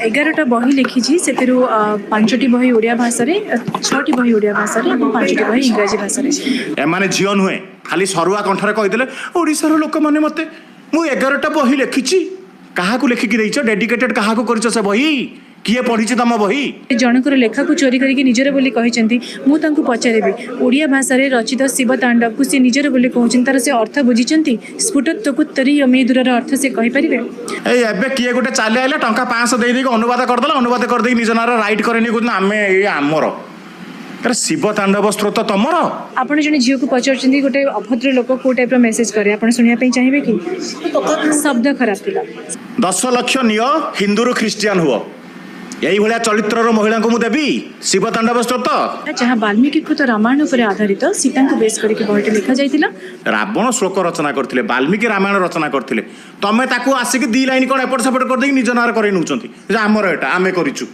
11ଟା ବହି ଲେଖିଛି। ସେଥିରୁ 5ଟି ବହି ଓଡ଼ିଆ ଭାଷାରେ, 6ଟି ବହି ଓଡ଼ିଆ ଭାଷାରେ ଏବଂ 5ଟି ବହି ଇଂରାଜୀ ଭାଷାରେ। ଏମାନେ ଝିଅ ନୁହେଁ, ଖାଲି ସରୁଆ କଣ୍ଠରେ କହିଦେଲେ ଓଡ଼ିଶାର ଲୋକମାନେ ମୋତେ, ମୁଁ 11ଟା ବହି ଲେଖିଛି। କାହାକୁ ଲେଖିକି ଦେଇଛ? ଡେଡିକେଟେଡ୍ କାହାକୁ କରିଛ ସେ ବହି? କିଏ ପଢିଛି ତମ ବହି? ଜଣଙ୍କର ଲେଖାକୁ ଚୋରି କରିକି ନିଜର ବୋଲି କହିଛନ୍ତି। ମୁଁ ତାଙ୍କୁ ପଚାରିବି, ଓଡ଼ିଆ ଭାଷାରେ ରଚିତ ଶିବ ତାଣ୍ଡବକୁ ସେ ନିଜର ବୋଲି କହୁଛନ୍ତି, ତାର ସେ ଅର୍ଥ ବୁଝିଛନ୍ତି? ସ୍ଫୁଟତ୍ୱକୁତ୍ତରୀୟ ମେଦୁରର ଅର୍ଥ ସେ କହିପାରିବେ? ଏଇ ଏବେ କିଏ ଗୋଟେ ଚାଲି ଆଇଲା, ଟଙ୍କା 500 ଦେଇ ଦେଇକି ଅନୁବାଦ କରିଦେଲା। ଅନୁବାଦ କରିଦେଇକି ନିଜ ନାଁରେ ରାଇଟ୍ କରେନି, କହୁଛନ୍ତି ଆମେ ଏଇ ଆମର। ଆରେ, ଶିବ ତାଣ୍ଡବ ସ୍ତୋତ୍ର ତମର? ଆପଣ ଜଣେ ଝିଅକୁ ପଚାରୁଛନ୍ତି, ଗୋଟେ ଅଭଦ୍ର ଲୋକ କୋଉ ଟାଇପ୍ର ମେସେଜ କରେ, ଆପଣ ଶୁଣିବା ପାଇଁ ଚାହିଁବେ କି? ଶବ୍ଦ ଖରାପ ଥିଲା। 10 ଲକ୍ଷ ନିଅ, ହିନ୍ଦୁରୁ ଖ୍ରୀଷ୍ଟିଆନ ହୁଅ। ଏଇଭଳିଆ ଚରିତ୍ରର ମହିଳାଙ୍କୁ ମୁଁ ଦେବି ଶିବ ତାଣ୍ଡବ ସ୍ତୋତ୍ର? ଯାହା ବାଲ୍ମୀକିକୃତ ରାମାୟଣ ଉପରେ ଆଧାରିତ, ସୀତାଙ୍କୁ ବେସ୍ କରିକି ବହିଟି ଲେଖାଯାଇଥିଲା। ରାବଣ ଶ୍ଲୋକ ରଚନା କରିଥିଲେ, ବାଲ୍ମୀକି ରାମାୟଣ ରଚନା କରିଥିଲେ। ତମେ ତାକୁ ଆସିକି ଦି ଲାଇନ କ'ଣ ଏପଟ ସେପଟ କରିଦେଇକି ନିଜ ନାଁରେ କରେଇ ନେଉଛନ୍ତି ଯେ ଆମର ଏଟା, ଆମେ କରିଛୁ।